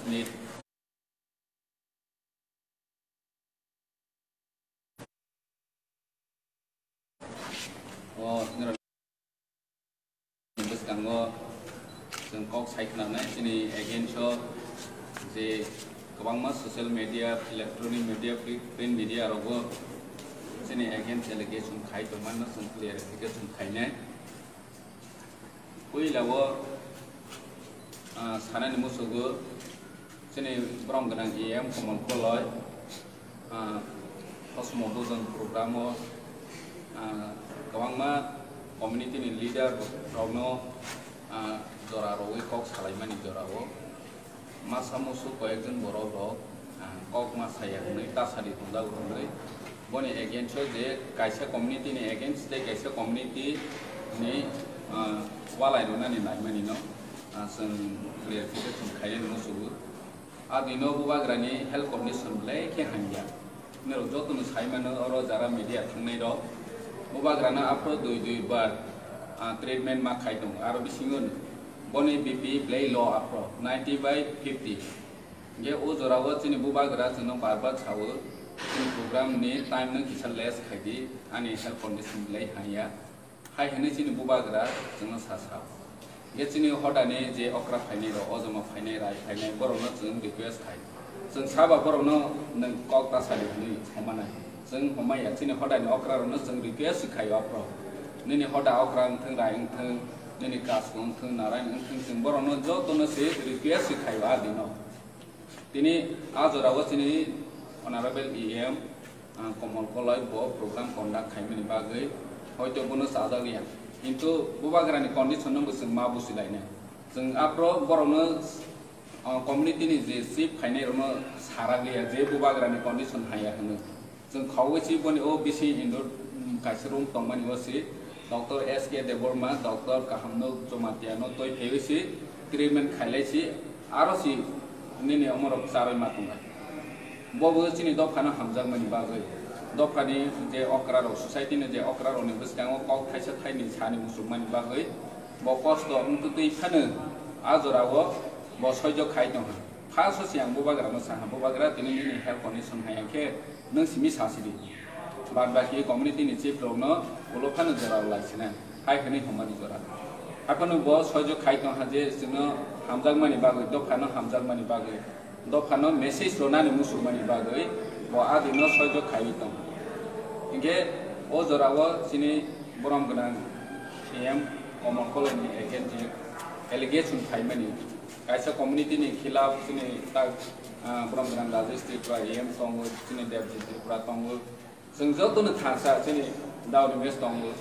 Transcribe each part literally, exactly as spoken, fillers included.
Meet. O, bwskango chwng kok sai khwnanai, chini against o je kwbangma social media, electronic media, print media rogo chini against allegation khai tongmano chwng clarification khainai. Puila o, ah, sanani musugo chini borom gwnang E M Komol Koloi, ah, Hosmo Bhujan program o, ah, kwbangma community ni leader rokno, ah, jora rwwi kok salaimani jora o. Masa musu koyekjon borok rok, ah, kok ma saya hwnwi ta sadi tonjago hwnwi. Boni against o je kaisa community ni against tei kaisa community ni, ah, walai rwnani naimani no, ah, chwng clarification khainani musugo. A dino bubagrani health condition belai khe hamya. Norok jotono sai mano, oro jara media thangnai rok bubagrano aphro dui dui bar, ah, treatment ma khai tongo. Aro bisingo boni B P belai low aphro ninety by fifty. Hingke o jora o chini bubagra chwngno bar bar sao, chini program ni time no kisa less khai di, ani health condition belai hamya. Hai hwnwi chini bubagra chwngno sa sao. Hingke chini hodani je okra phainai rok, ojama phainai, rai phainai, borokno chwng request khai. Chwng saba borokno nwng kok ta sadi hwnwi saimannai. Chwng homaya chini hodani okra rokno chwng request khai aphro. Nini hoda okra wngthwng, rai wngthwng, nini kasko wngthwng, narain wngthwng, chwng borokno jotono se request khai a dino. Tini a jora o chini Honorable E M, ah, Komol Koloi bo program conduct khaimani bagwi hoito bono chajak ya. Kintu bubagrani condition no bo chwng ma busi lainai. Chwng aphro borokno, ah, community ni je chief khainai rokno sarak liya je bubagrani condition haya hwnwi. Chwng khawui si boni o bisi indoor, mm, kaisa room tongmani o si Doctor S K Debbarma, Doctor Kahamno Jamatia no twi phaiwi si treatment khailai si, aro si nini omorok charwi ma tongnai. Bo bo chini dophano hamjakmani bagwi, dophani je okra rok, society ni je okra rokni bwskango kok thaisa thaini sani muchungmani bagwi bo kosto wngtwi twi phano a jora o bo soijo khai tongha. First o se ang bubagrano saha, "Bubagra, tini nini health condition hai khe nwng simi sa sidi. Bad baki community ni chief rokno ulo phano jora lai sina, hai hwnwi hwnmani jora." Haphano bo soijo khai tongha je chwngno hamjakmani bagwi, dophano hamjakmani bagwi, dophano message rwnani muchungmani bagwi bo adino soijo khaiwi tong. Hinkhe o jora o chini borom gwnang A M Komol Koloi ni against je allegation khaimani, kaisa community ni khilaf chini tak, ah, borom gwnang Rajesh Tripura A M tongo, chini Debjit Tripura tongo. Chwng joto no thansa chini Dauri Mes tongo.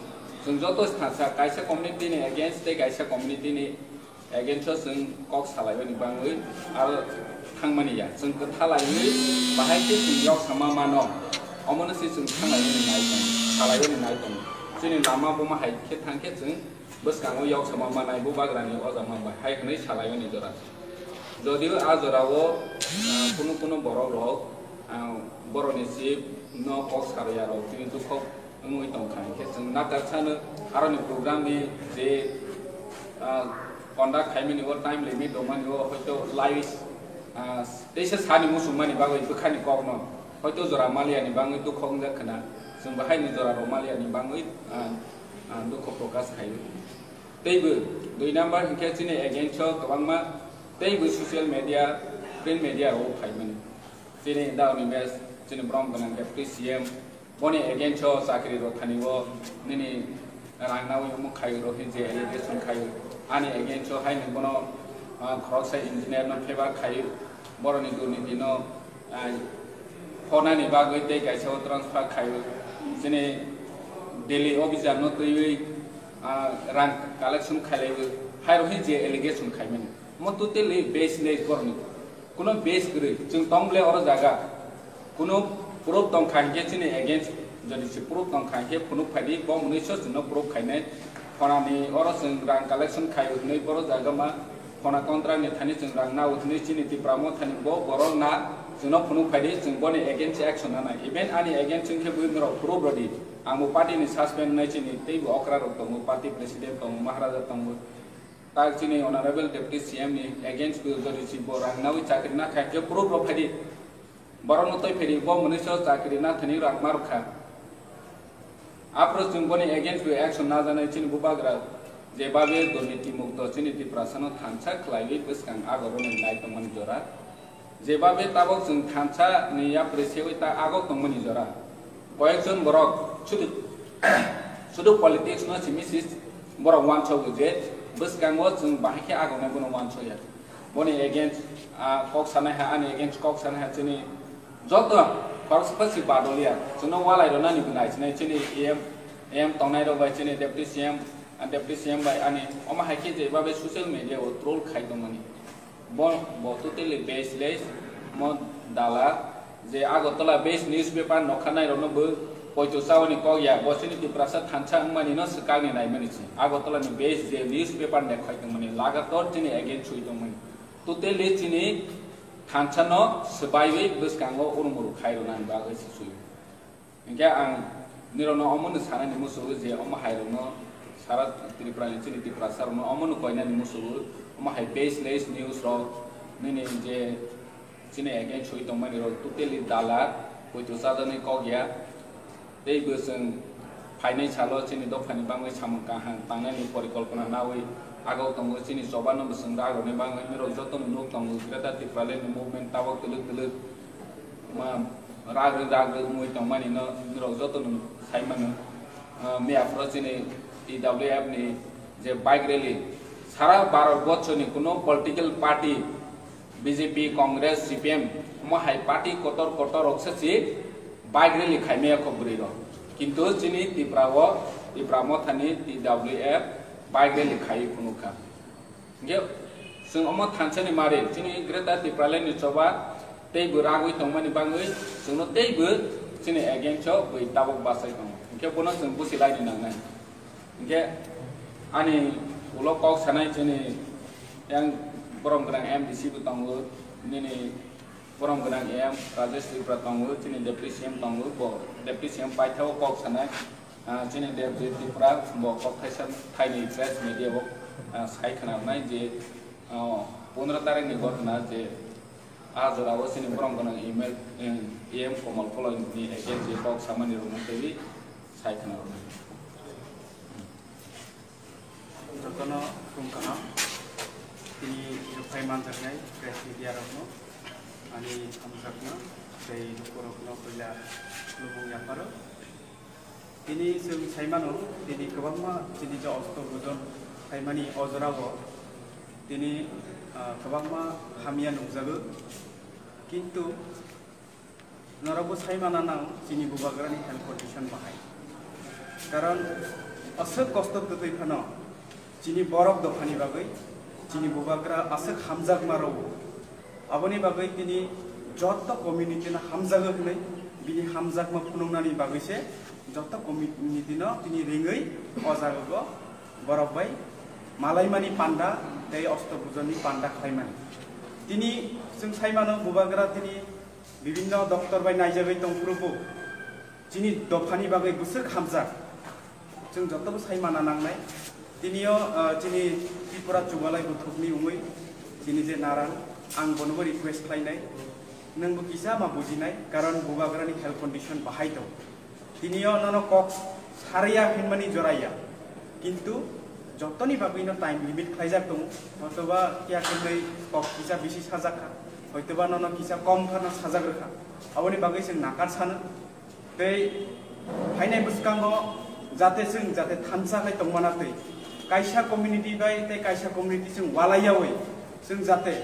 Chwng joto thansa kaisa community ni against tei kaisa community ni against o chwng kok salaimani bagwi aro thangmani ya. Chwng kwthalaiwi bahai khe chwng yok sama mano. Omono se chwng thanglaimani nai tongo, salaimani nai tongo. Chini lama buma hai khe thang khe chwng bwskango yok sama manai bubagrani ojama bai hai hwnwi salaimani jora. Jodio a jorao, ah, kunu kunu borok rok, ah, borokni chief no kok sarya rok tini dukhok wngwi tongkha, hinkhe chwng nakarchano aroni program ni je, ah, conduct khaimani o time limit tongmani o hoito lai, ah, teisa sani muchungmani bagwi bwkhani kokno hoito jora maliani bagwi dukhok wngjak khna, chwng bahaino jora rok maliani bagwi, ah, ah, dukho prokash khaio. Teibo dui number hinkhe chini against o kwbangma teibo social media, print media o phaimani. Chini Dauni Mes, chini borom gwnang Deputy C M, boni against o chakri rok thani o nini rang nawi omo khai rok hin je allegation khai, ani against o haino bono, ah, khoroksa engineer no favor khai, boroni durniti no, ah, honani bagwi tei kaisa o transfer khai, chini Delhi officer no twiwi, ah, rang collection khailaiwi, hai rok hin je allegation khaimani. Mo totally baseless borokni. Kuno base kwrwi. Chwng tong ble oro jaga. Kuno proof tong kha hinkhe chini against, jodi se proof tong kha hinkhe phunuk phai di, bo mwnwi so chwngno proof khainai. Phonani oro chwng rang collection khai hwnwi boro jaga ma phona contract ni thani chwng rang nao hwnwi chini Tipra Motha ni bo borok na chwngno phunuk phai di, chwng boni against action nanai. Even ani against wngkhe bui norok proof rw di. Ang bo party ni suspend wngnai chini teibo okra rok tongo, party president tongo, Maharaja tongo. Tak chini Honorable Deputy C M ni against bo jodi si bo rang nawi chakri na khai khe proof rok phai di. Borok no twi phai di, bo mwnwi so chakri na thani rang ma rwkha. Aphuru chwng boni against bo action na janai chini bubagra je babe durniti mukto chini Tiprasa no thansa khlaiwi bwskang agoroni nai tongmani jora. Je babe tabok chwng thansa ni yapri sewi ta agok tongmani jora. Koyekjon borok sudu, sudu politics no simi sis borok wansogo je bwskango chwng bahai khe agoknai bono wansoya. Boni against, ah, kok sanai ha, ani against kok sanai ha chini joto khoroksa si badoliya. Chwngno walai rwnani bo naisinai chini E M, E M tongnai rok bai chini Deputy C M, ah, Deputy C M bai ani omo hai khe je babe social media o troll khai tongmani. Bo, bo totally baseless, mo dala, je Agartala based newspaper nokha nai rokno bo poito chawani kok ya, bo chini Tiprasa thansa wngmani no swkangni naimani se. Agartala ni based je newspaper nekhai tongmani, lagator chini against sui tongmani. Totally chini thansa no swbaiwi bwskango urumuru khai rwnani bagwi se sui. Hinkhe ang nirokno omono sanani musugo je omo hairokno sara Tripura ni chini Tiprasa rokno omono koinani musugo, omo hai baseless news rok nini je chini against sui tongmani rok totally dala, poito chajaknai kok ya. Tei bo chwng phainai salo chini dophani bangwi samung kaham tangnani porikolpona nawi agok tongo, chini choba no bo chwng rak rwni bangwi nirok jotono nuk tongo Greater Tipraland ni movement tabok twlwk twlwk ma, ragri ragri wngwi tongmani no norok joto no sai mano. Ah, miya phoro chini T W F ni je bike rally, sara Bharat borso ni kuno political party, B J P, Congress, C P M, omo hai party kotor kotor rok se si bike rally khai maya kho bwrwi rok. Kintu chini Tipra o, Tipra motha ni T W F bike rally khai phunukha. Hinkhe chwng omo thansani mari chini Greater Tipraland ni choba tei bo ragwi tongmani bangwi chwngno tei bo chini against o bwi tabok bachai tongo. Hinkhe bono chwng busi laini nangnai. Hinkhe ani ulo kok sanai chini yang borom gwnang M D C bo tongo, nini borom gwnang M Rajesh Tripura tongo, chini Deputy C M tongo, bo Deputy C M paithao kok sanai. Ah, chini Deputy Tripura bo kok thaisa thaini press media bo, ah, sai khwnarnai je, ah, pondro tarikh ni ghotona je ah jorao chini borom gwnang email, em, E M Komal Koloi ni against je kok samani rokno twiwi sai khwnarnai. Jotono khum kaham. Tini rwphai manjaknai press media rokno ani hamjakma tei lukurokno puila khulumung yapharo. Tini chwng saimano, tini kwbangma tini je osto bujon khaimani o jorao tini, ah, kwbangma hamya nukjago. Kintu norokbo saimana nang chini bubagrani health condition bahai. Karon aswk kosto kwtwi phano chini borok dophani bagwi chini bubagra aswk hamjakma rwo. Aboni bagwi tini joto community no hamjago hwnwi bini hamjakma phunuknani bagwi se joto community no tini ringwi o jaga o borok bai malaimani panda tei osto bujonni panda khlaimani. Tini chwng saimano bubagra tini bibinno doctor bai naijagwi tongphuru bo chini dophani bagwi bwswk hamjak. Chwng jotobo sai mana nangnai. Tinio, ah, chini Tripura chubalai buthukni wngwi chini je naran, ang bonobo request khlainai, nwngbo kisa ma bujinai, karon bubagrani health condition bahai tong. Tinio nono kok sariya hinmani joraya, kintu jotoni bagwino time limit khlaijak tongo, hoitoba kiya hinwi kok kisa bisi sajak kha, hoitoba nono kisa kom khano sajak rwkha, aboni bagwi chwng nakar sano. Tei phainai bwskango jate chwng jate thansa khai tongmana twi kaisa community bai tei kaisa community chwng walaiyawi chwng jate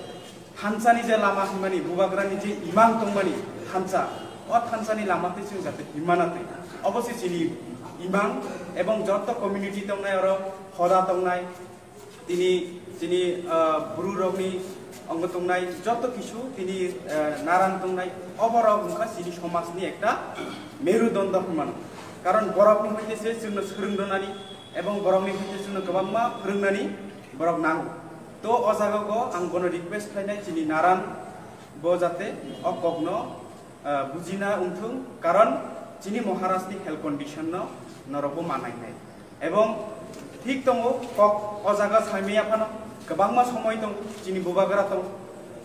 thansani je lama hinmani bubagrani je imang tongmani thansa, o thansani lama twi chwng jate himmana twi obo se chini imang ebong joto community tongnai oro hoda tongnai. Tini, chini, ah, bru rokni ongo tongnai joto kisu tini, ah, naran tongnai oborok wngkha chini somajni ekta merudondo hinmano. Karon borokni hoite se chwngno swrwng rwnani ebong borokni hoite chwngno kwbangma phwrwngnani borok nango. To o jaga o ang bono request khlainai chini naran bo jate o kokno ah, bujina wngthung, karon chini Maharajni health condition no norokbo manainai. Ebong thik tongo, kok o jaga saimaya phano Kwbangma somoi tongo, chini bubagra tongo,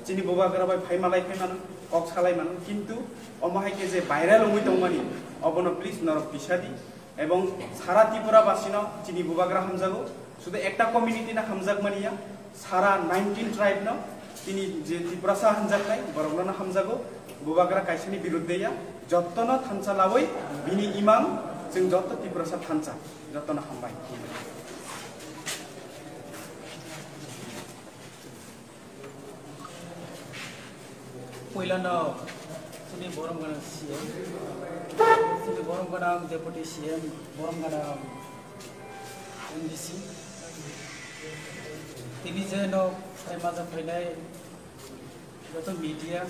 chini bubagra bai phai malai phai mano, kok salai mano, kintu omo hai khe je viral wngwi tongmani, obono please norok tisa di. Ebong sara Tripura basino chini bubagra hamjago, sudu ekta community no hamjak mani ya, sara nineteen tribe no, chini je Tiprasa hamjaknai borokno no hamjago, bubagra kaisani birudde ya, jottono thansa lawi bini imang chwng jotto Tiprasa thansa, jottono hambai. Puilano chini borom gwnang C M, chini borom gwnang Deputy C M, borom gwnang M D C. Tini je no phai maja phainai joto media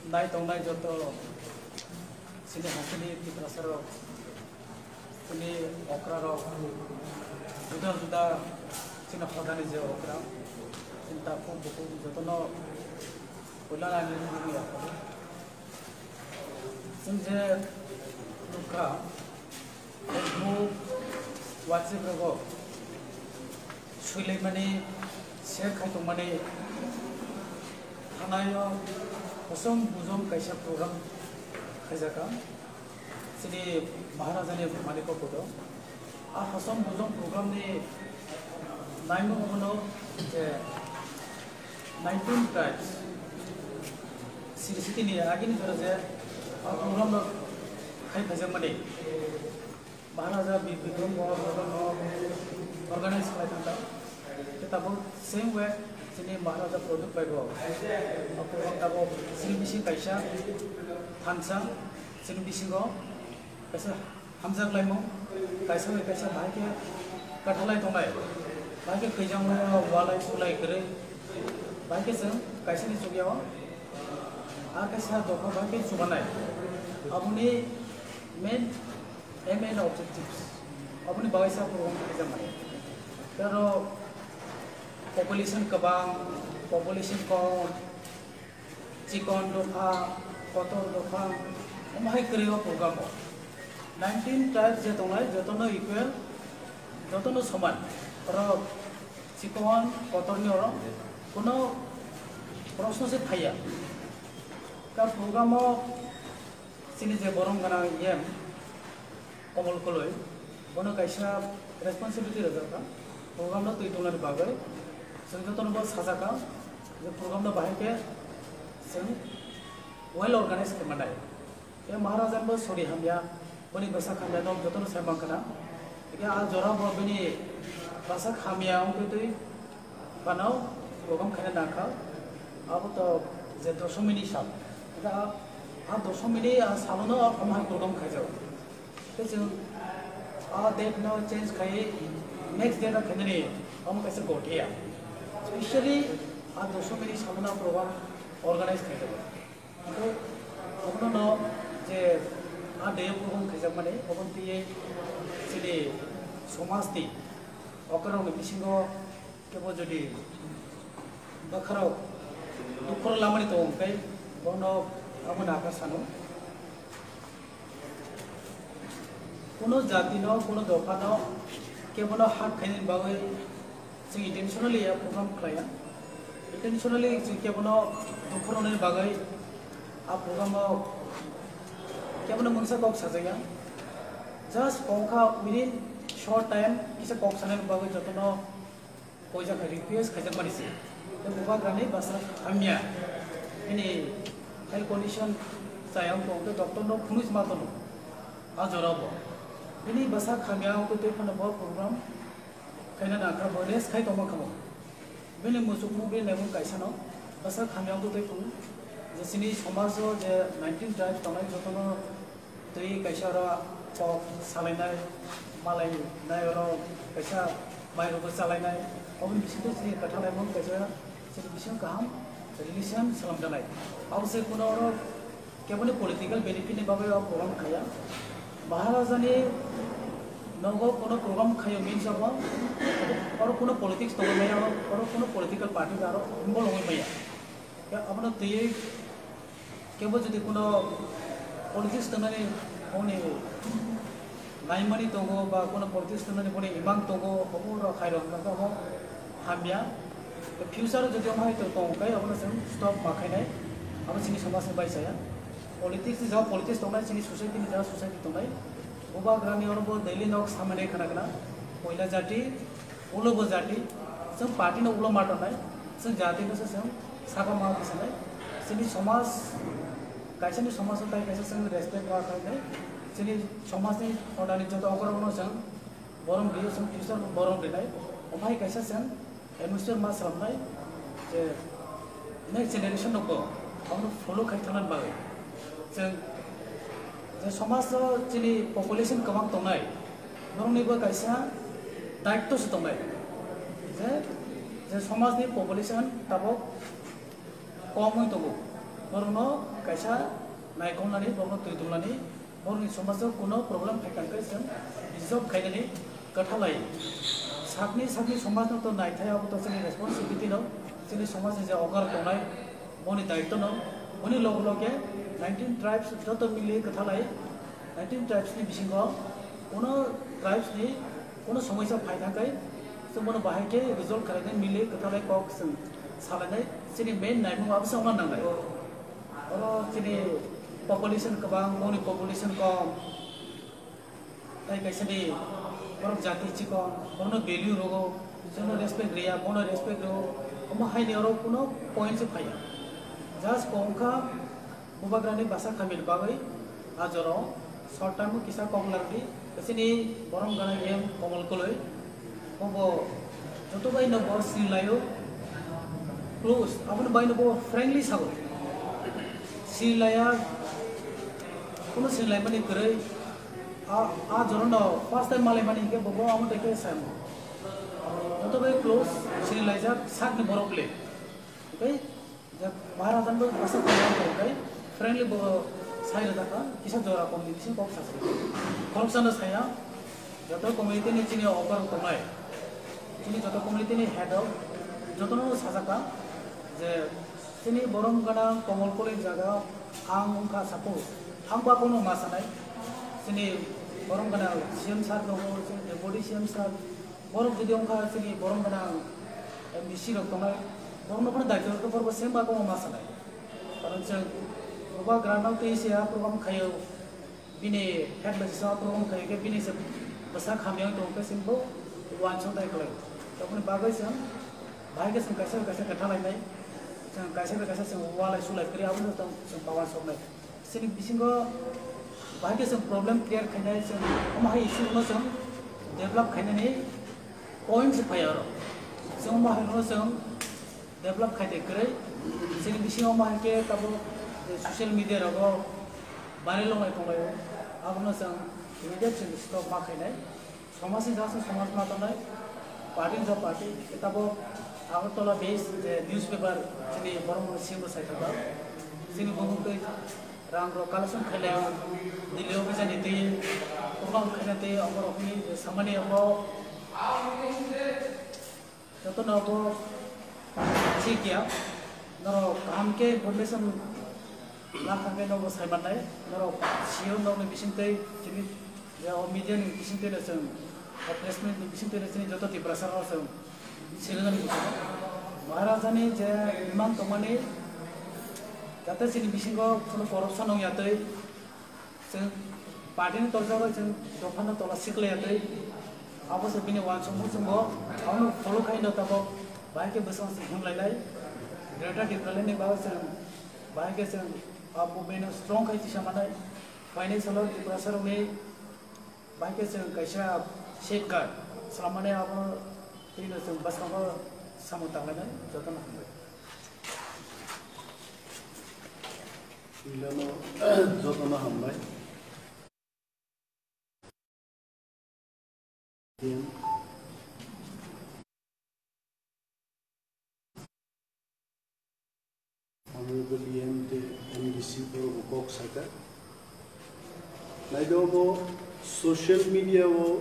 nai tongnai joto chini hasini Tiprasa rok, chini okra rok, juda juda chini hodani je okra, chini takhuk bukhuk jotono puila ani mung ya. Chwng je nukha, Facebook, WhatsApp rogo swilaimani, share khai tongmani thanaio hosom bujom kaisa program khaijaka chini Maharajani Manikko Kodo. A hosom bujom program ni naimung bono je nineteen tribes, siri sitini agini jora je a program no khai phaijakmani Maharaja Bir Bikram bo program no organize khlai thangkha. Tei tabuk same way chini Maharaja Pradyut bai bo a program tabuk chini bising kaisa thansa, chini bisingo kaisa hamjak laimung, kaisa bai kaisa bahai khe kwthalai tongnai, bahai khe kwijanglaio walai sulai kwrwi, bahai khe chwng kaisani chukya o a kaisa dopha bahai khe chubanai. Aboni main aim and objectives, aboni bagwi sa program khaijak mani. Tei oro population kwbang, population kom, chikon dopha, kotor dopha, omo hai kwrwi o program o. Nineteen tribes je tongnai, jotono equal, jotono soman. Oro chikon, kotorni oro kuno proshno se phaiya. Ka program o chini je borom gwnang E M, Komol Koloi, bono kaisa responsibility rwjakha, program no twi tongna bagwi. Chwng jotono bo sajakha je program no bahai khe chwng well organize khe manai. Tei Maharajan bo sori hamya, boni bwsak hamya no jotono sai mankha na. Tei a jora bo bini bwsak hamya wngtwi twi phano program khaina nangkha. Abo to je dosomini sal. Tei a, a dosomini a salono a phano hai program khaijago. Tei chwng a date no change khai next date o khainani omo kaisa gothiya. Specially a dosomini salono program organize khaijago. Hwnkhe obono no je a date o program khaijakmani obo twiwi chini somaj ni okrarokni bisingo kebo jodi bwkharok dukhu lamani tongo hwnkhe bono abo naka sano. Kuno jati no, kuno dopha no kebono hak khainani bagwi chwng intentionally a program khlaiya. Intentionally chwng kebono dukhu rwnani bagwi a program o kebono mungsa kok sajakya. Just kok kha within short time kisa kok sanani bagwi jotono koijak hai request khaijakmani se. Tei bubagrani bwsak hamya. Bini health condition chayang tong tei doctor no phunui ma tono. A jora bo. Bini bwsak hamya wngtwi twi phano bo program khaina nangkha bo rest khai tongma khamo. Bini muchukmung bini naimung kaisa no bwsak hamya wngtwi twi phano je chini somaj o je nineteen tribe tongnai jotono twi kaisa oro kok salainai, malainai oro kaisa mairokbo chalainai, oboni bisingtwi chini kwthalaimung kaisa chini bising kaham relation swlamjaknai. Abo se kuno oro keboni political benefit ni bagwi o program khaiya. Maharaja ni nogo kuno program khaio means abo oro kuno politics tongwi maya, oro kuno political party aro involve wngwi maya. Ya, abono twiwi kebo jodi kuno politics tongnani hwnwi Naimani tongo ba kono politics tongnani boni imang tongo, obo rok hai rok wngkha omo hamya. Future o jodi omo hai to tongo kai obono chwng stop ma khainai, abo chini somaj ni bai chaya. Politics ni jaga politics tongnai, chini society ni jaga society tongnai. Bubagrani oro bo daily nok samani khana khana, poila jati, ulo bo jati, chwng party no ulo ma tongnai, chwng jati no se chwng saka ma bisanai. Chini somaj, kaisa ni somaj no tai kaisa chwng respect ma khainai, chini somaj ni order ni joto okra no chwng borom rio, chwng future borom rinai, omo hai kaisa chwng Atmosphere ma swnamnai je next generation rokbo abono follow khai thangna bagwi chwng je somaj o chini population kwbang tongnai, borokni bo kaisa daitto se tongnai je, je somajni population tabok kom wng tongo, borokno kaisa naikolnani, borokno twi tongmani, borokni somaj o kuno problem phai kha hwnkhe chwng resolve khainani kwthalai. Sakni sakni somaj no to naithai, abo to chini responsibility no, chini somaj ni je okar tongnai, boni daitto no, boni loge loge nineteen tribes joto mili kwthalai, nineteen tribes ni bisingo kuno tribes ni kuno somosya phai thangkhai chwng bono bahai khe resolve khlainai, mili kwthalai kok chwng salainai, chini main naimung abo se wngna nangnai. Oro chini population kwbang, boni population kom, tai kaisa ni borok jati chikon, bono value rwo, jono respect riya, bono respect rwo, omo haini oro kuno point se phaiya. Just kok wngkha bubagrani bwsa khamini bagwi a jora o short time o kisa kok narwkdi, chini borom gana M Komol Koloi. Bo joto bai no bo sinilaio, close, aboni bai no bo frankly sago. Sinilaiya, kuno sinilaimani kwrwi, a, a jora no first time malaimani hinkhe bo, bo amo tei khe saimo. Joto bai close, sinilaijak, sakni borok le. Okay? Je Maharajan bo bwsa khamya tongkhe, friendly bo sai rwjakha, kisa jora komni bising kok sasai. Khoroksano saya, joto community ni chini okar tongnai, chini joto community ni head rok jotono sajakha je chini borom gana Komol Koloi jaga ang wngkha, suppose ang ba kono ma sanai, chini borom gana C M sir tongo, chini deputy C M sir, borok jodi wngkha chini borom gana M D C rok tongnai, borokno phano daityo rwkhe borokbo same ba kono ma sanai. Karon chwng bubagrano twi se a program khaio, bini head bai se a program khaio khe bini se bwsa khamya wng tongkhe chwngbo uansuk dai kwlai. Toboni bagwi chwng bahai khe chwng kaisa bai kaisa kwtha lainai, chwng kaisa bai kaisa chwng ualai sulai kwrwi abono chwng bawan soknai. Chini bisingo bahai khe chwng problem create khainai, chwng omo hai issue no chwng develop khainani point se phai aro. Chwng omo hai no chwng develop khai de kwrwi. Chini bisingo omo hai khe tabuk social media rogo viral wnglai tonglaio. Abono chwng immediate chwng stop ma khainai. Somajni jaga se somaj ma tongnai, party ni jaga party, tabuk Agartala based je newspaper chini borok mani simi bo sai thangkha. Chini bumung twi rang rok collection khailai o, Delhi o bijani twi program khaina twi omo rok ni samani omo joto no bo thik ya, norok kaham khe information Lang thang khe nogo sai mannai, norok sio nokni bisingtwi chini je o media ni bisingtwi no chwng, o press meet ni bisingtwi no chini joto Tiprasa rok chwng sinijani muchungo. Maharaja ni je imang tongmani jate chini bisingo khunu corruption wng ya twi chwng party ni tolsa bai chwng dopha no tola sikla ya twi abo se bini uansukmung chwng bo abono follow khai no tabok bahai khe bwswng se himlai nai Greater Tipraland ni bagwi chwng bahai khe chwng a movement no strong khai tisa manai. Phainai salo Tiprasa rokni bahai khe chwng kaisa safeguard swlammani abono twi no chwng bwskango samung tanglainai. Jotono hambai. Jotono hambai. Honorable E M tei M D C borok bo kok saka. Naidi obo social media o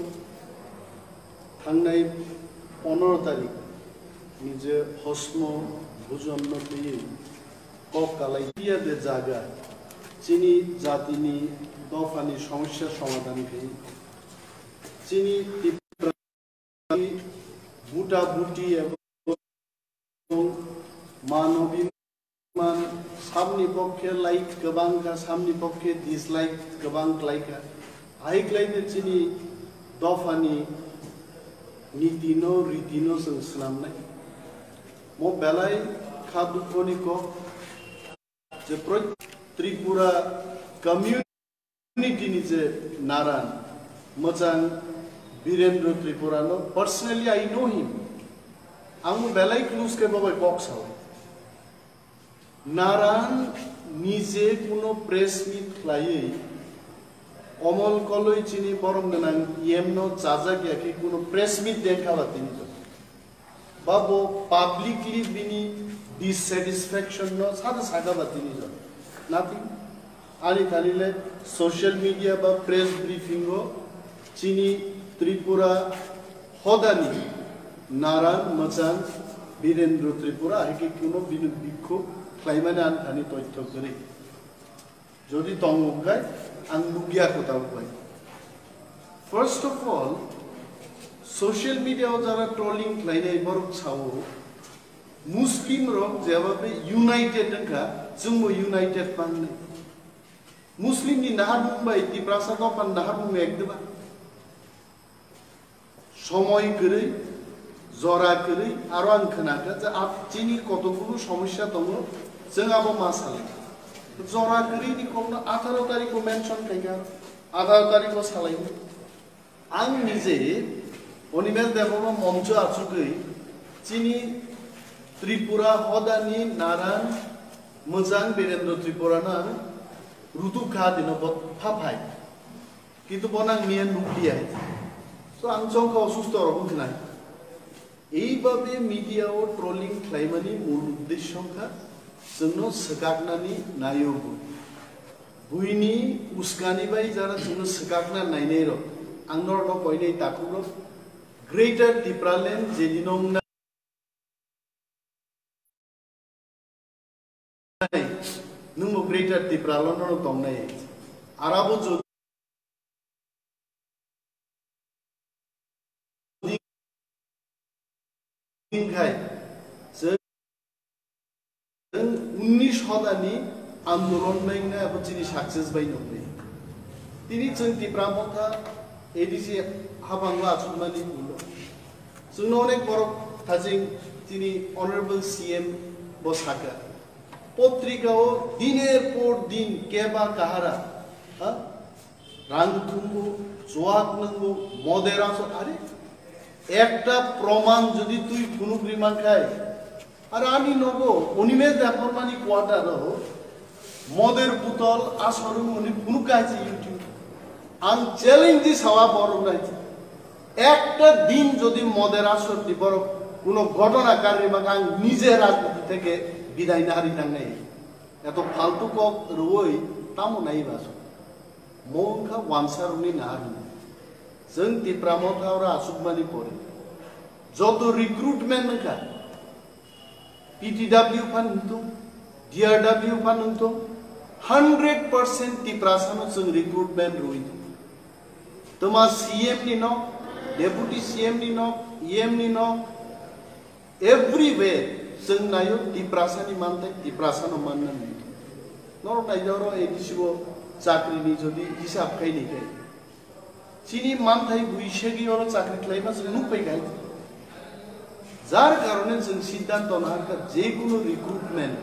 thangnai pondro tarik ni je hosmo bujon no twiwi kok kalai ya de jaga chini jati ni dopha ni somosya somadhan khe chini Tiprani buta buti ebong manobi man samni pokkhe like kwbang kha, samni pokkhe dislike kwbang klai kha. Hai khlaino chini dophani nitino ritino chwng swnamnai. Mo belai kha dukhoni kok je pro-, Tripura community ni je naran mwchang Birendra Tripura no personally I know him. Ang belai close khe bo bai kok sao. Naran nije kuno press meet khlaiwi omol kolwi chini borom gwnang E M no chajak ya khe kuno press meet dengkha ba tini to. Ba bo publicly bini dissatisfaction no sada saka ba tini to. Nothing. Ani thani le social media ba press briefing o chini Tripura hodani naran mwchang Birendra Tripura hai khe kuno bini bikhuk khlaimani ani thani toitho kwrwi. Jodi tongo hwnkhe ang nukya kwtal bai. First of all, social media o jara trolling khlainai borok sao, Muslim rok jebabe united wngkha, chwngbo united mangnai. Muslim ni naharmung bai Tiprasa dophan naharmung ek diba? Somoi kwrwi, jora kwrwi, aro ang khwnakha je ap-, chini kotokguno somosya tongo, chwng abo ma salai. Jora kwrwini kokno atharo tarikho mention khaikha, atharo tarikho salai. Ang nije Animesh Debbarma moncho achugwi chini Tripura hodani naran mwchang Birendra Tripura no ang rutuk kha dino bo phaphai. Kintu bono ang miya nukliya hai. So ang chongkha osusto rok wngkha nai. Eibabe media o trolling khlaimani mul uddesyo wngkha chwngno swkaknani naio bo. Buini uskani bai jara chwngno swkakna nainai rok. Ang norokno koinai takhuk rok. Greater Tipraland jedino wngna Nwngbo Greater Tipraland no tongnai. Arabo jodi khai, chwng unnish hodani andolon bai wngnai abo chini success bai nuknai. Tini chwng Tipra Motha A D C habango achukmani ulo. Chwngno onek borok thajing chini Honorable C M bo sakha. Potrika o diner por din keba kahara, ha? Rang thumgo, chuak nanggo, modera so, are? Ekta proman jodi twi phunuk ri mankhai, Ar ani nogo Animesh Debbarmani quarter o moder butol asor wngmani phunuk kaisa YouTube. Ang challenge di sawa borok nai. Ekta din jodi moder asor di borok kuno ghotona karwi maka ang nije rajniti theke bidai nari nangnai. Eto faltu kok rwoi tamo nai baso. Mo wngkha wansa rwni nari. Chwng Tipra Motha oro asukmani pore. Joto recruitment wngkha. P T W phan wngthung, D R W phan wngthung, hundred percent Tiprasano chwng recruitment rwi. Toma C M ni nok, Deputy C M ni nok, E M ni nok, everywhere chwng naio Tiprasani mantai, Tiprasano manna nai. Norok naidi oro A D C o chakri ni jodi hisab khai ni khai. Chini manthai bui segwi oro chakri khlaima chwng nukphai kha. Jar karone chwng siddhanto naharkha, jekunu recruitment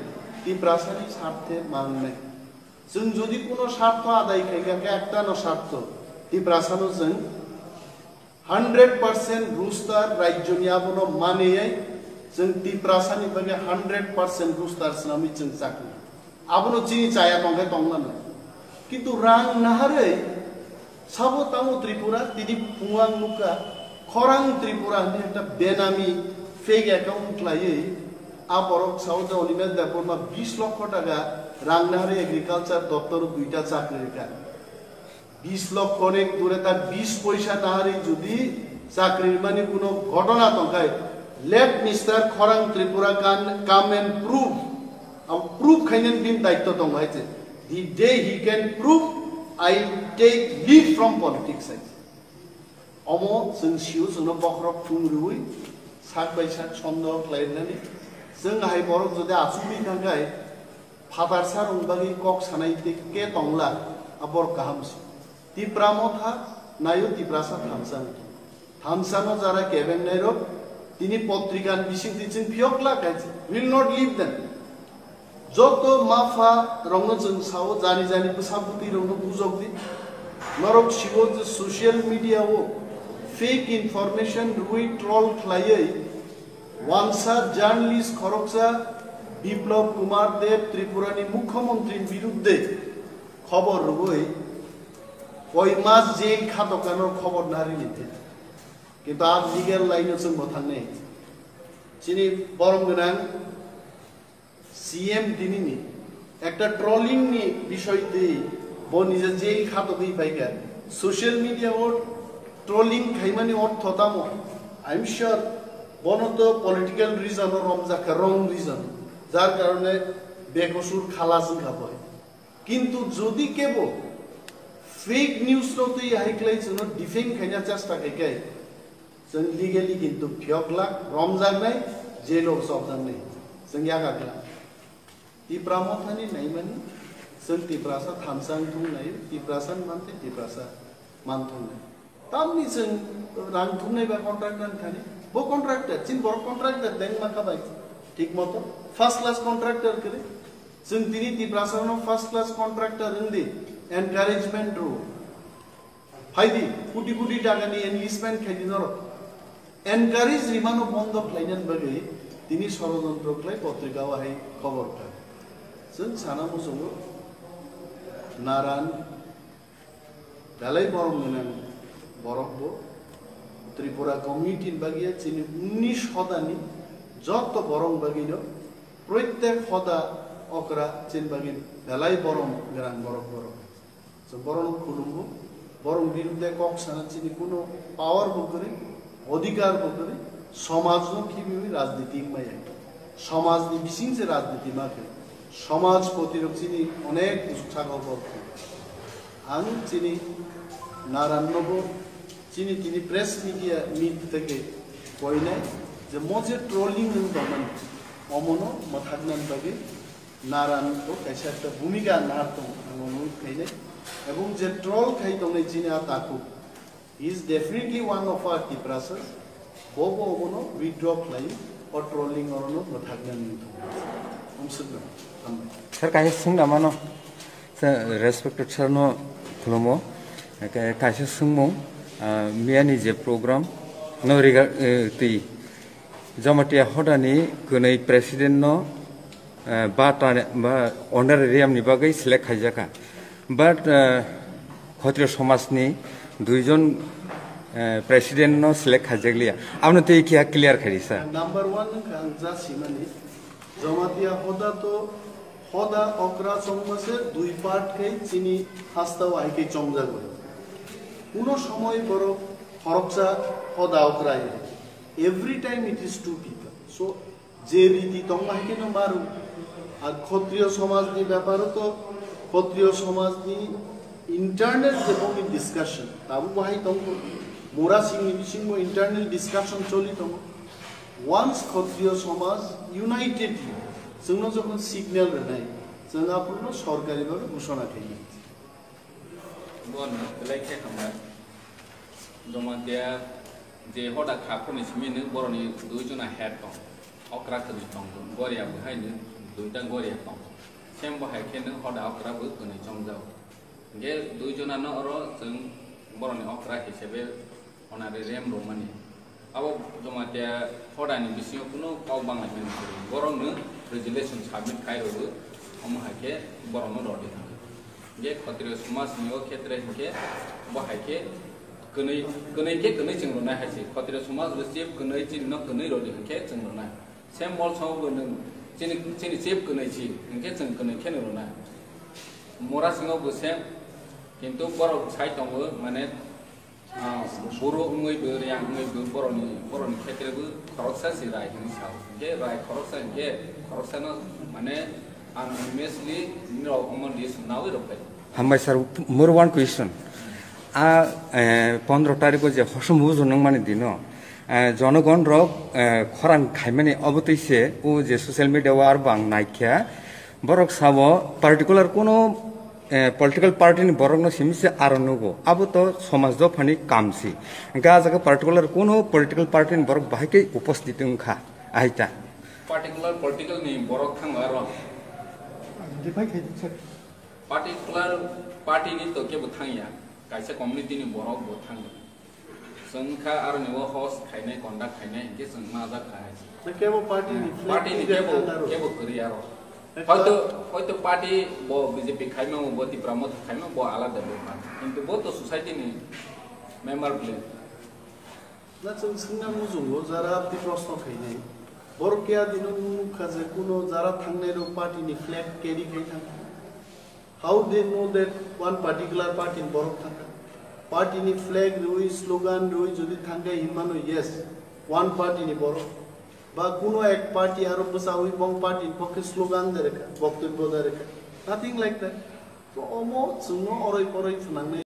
Tiprasani sarthe mangnai. Chwng jodi kuno sartho adai khaikha, khe ektano sartho Tiprasano chwng hundred percent roster rajyoni abono maneyai chwng Tiprasani bagwi hundred percent roster swnamwi chwng chakri. Abono chini chaya tongkhe tongmano. Kintu rang naharwi sabo tamo Tripura, tini phungo ang nukha, khorang Tripura hinwi ekta benami fake account khlaiwi a borok sao je Animesh Debbarma bis lokho taka rang naharwi agriculture doptoro duita chakri rwkha. Bis lokho ni dure ta bis poisa naharwi jodi chakri rwmani kuno ghotona tongkhai, let Mister Khorang Tripura can come and prove. Abo prove khainani bini daitto tongo hai se. The day he can prove, I take leave from politics hai se. Omo chwng sio, chwngno bokhorok thung rwui sak bai sak sondeho khlairwnani. Chwng hai borok jodi achugwi thangkhai, phatarsa rwng bagwi kok sanai tei ke tongla, a borok kaham se. Tipra Motha naio, Tiprasa thamsa wngkhe. Thamsano jara kebengnairok tini potrikani bisingtwi chwng phiyok glak hai, will not leave them. Joto mapha rokno chwng sao, jani jani bwsa bwtwi rokno bujok di. Norok siwo je social media o fake information rwui troll khlaiwi wansa journalist khoroksa Biplab Kumar Deb Tripurani mukhyamantri birudde khobor rwui koi mas jail khatokano khobor nari nite. Kintu a legal line o chwng bo thangnai. Chini borom gwnang C M dinini ekta trolling ni bisoi twi bo nije jail khatogwi paikha. Social media o trolling khaimani ortho tamo? I'm sure bono to political reason o romjakha, wrong reason, jar karone bekosur khalas wngkha boi. Kintu jodi kebo fake news no twi hai khlai chwngno defame khaina chesta khai khe, chwng legally kintu phiyok glak, romjaknai, jail o chopjaknai, chwng yakarkha. Tipra Mothani naimani, chwng Tiprasa thamsa wngthung nai, Tiprasa mantwi Tiprasa manthung nai. Tamni chwng rang thumnai ba contractor thani, bo contractor, chini borok contractor deng ma kha bai, thik moto first class contractor kwrwi. Chwng tini Tiprasa no first class contractor wngdi, encouragement rw. Phaidi, koti koti taka ni enlistment khaidi norok. Encourage rimano bondo khlainani bagwi tini sorojontro khlai potrika o hai khobor kha. Chwng sana muchungo naran belai borom gwnang borok bo Tripura community ni bagwi chini unnish hodani joto borok bagwi no proitek hoda okra chini bagwi belai borom gwnang borok borok. So, borokno khulumgo, borok birudde kok sana chini kuno power bo kwrwi, odhikar bo kwrwi, somajno khibiwi rajniti wngmaya. Somajni bising se rajniti ma khe. Somaj potirok chini onek bujuksago bo khe. Ang chini narannobo chini tini press media meet theke koinai je mo je trolling wng tongmani, omono mwthaknani bagwi naran bo kaisa ekta bhumika nar tong, ang ono khainai. Ebong je troll khai tongnai chini a takhuk, he is definitely one of our Tiprasas. Bo bo obono withdraw khlai, o trolling orono mwthakna nini thung. Umsukna, hambai. Sir, kaisa swngna mano. Sir, respected sir no khulumo. Ka-, kaisa swngmung, ah, miyani je program no riga, eh, twi Jamatia hodani kwnwi president no, eh, ba tani, ba honorarium ni bagwi select khaijaka. But, eh, Khotriyo somajni duijon, eh, president no select khaijakliya. Aboni twi kiya clear khaidi sir. Number one wngkha ang ja simani, Jamatia hoda to hoda okra chongma se dui part khai chini hastao hai khai chongjago. Kuno somoy borok khoroksa hoda okra hai. Every time it is two people. So, je riti tongma hai kheno maru. Ar Khotriyo somajni beparo to, Khotriyo somajni internal je bongni discussion, tabuk bo hai tongo. Mura singni bisingo internal discussion choli tongo. Once Khotriyo somaj united, chwngno jokhon signal rwnai, chwng aphuru no sorkari bhabe ghoshona khainai. Bono belai khe hambai. Jamatia je hoda kha phurni simi nwng boroni dui jona head tong, okra kwnwi tong, goria bo hai nwng duita goria tong. Sem bo hai khe nwng hoda okra bo kwnwi chongjao. Hingke dui jona no oro chwng boroni okra hisabe onare rem romani. Abo Jamatia hodani bisingo kuno kok bangla hwnwi kwrwi. Borokno resolution submit khai rwgo, omo hai khe borokno rw di hwnwi. Hingke Khotriyo somajni o khetre hingke bo hai khe kwnwi, kwnwi khe kwnwi chwng rwnai hai se. Khotriyo somaj bo chief kwnwi chini no kwnwi rw di hwnkhe chwng rwnai. Sem mol sao bo nwng chini, chini chief kwnwi si hwnkhe chwng kwnwi khe no rwnai. Mora singo bo sem, kintu borok sai tongo mane, Ah, buru wngwi bo, riyang wngwi bo, boroni, boroni khetre bo khoroksa se rai hwnwi sao. Hingke rai khoroksa hingke khoroksano, mane, unanimously nini rok omo list nawi rok bai. Hambai sir, more one question. A, eh, pondro tarikh o je hosom ujo nangmani dino, eh, jonogon rok, eh, khorang khaimani obo twi se o je social media o arbo ang naikha. Borok sabo particular kuno, eh, political party ni borok no simi se aro nugo. Abo to somaj dophani kam si. Hingke a jaga particular kuno political party ni borok bahai khe upostiti wngkha. Aita. Particular political ni borok thangla aro. Identify khaidi sir. Particular party ni to kebo thangya. Kaisa community ni borok bo thangya. Chwng kha aroni o host khainai, conduct khainai, hinkhe chwng majak kha hai se. Na kebo party ni flag Party ni ni kebo, kebo kwrwi aro. Ekta Hoito, hoito party bo B J P khaima, bo Tipra Motha khaima, bo alada bepar. Kintu bo to society ni member bole. Na chwng swngna muchungo, jara twi proshno khainai. Borok kya dino nukha je kuno jara thangnai rok party ni flag carry khai thang. How they know that one particular party ni borok thangkha? Party ni flag rwi, slogan rwi jodi thangkha hinmano, yes, one party ni borok. Ba kuno ek party aro bwsawi bong party ni pokhe slogan de rekha, boktobyo de rekha. Nothing like that. To omo chwngno oroi poroi phnangnai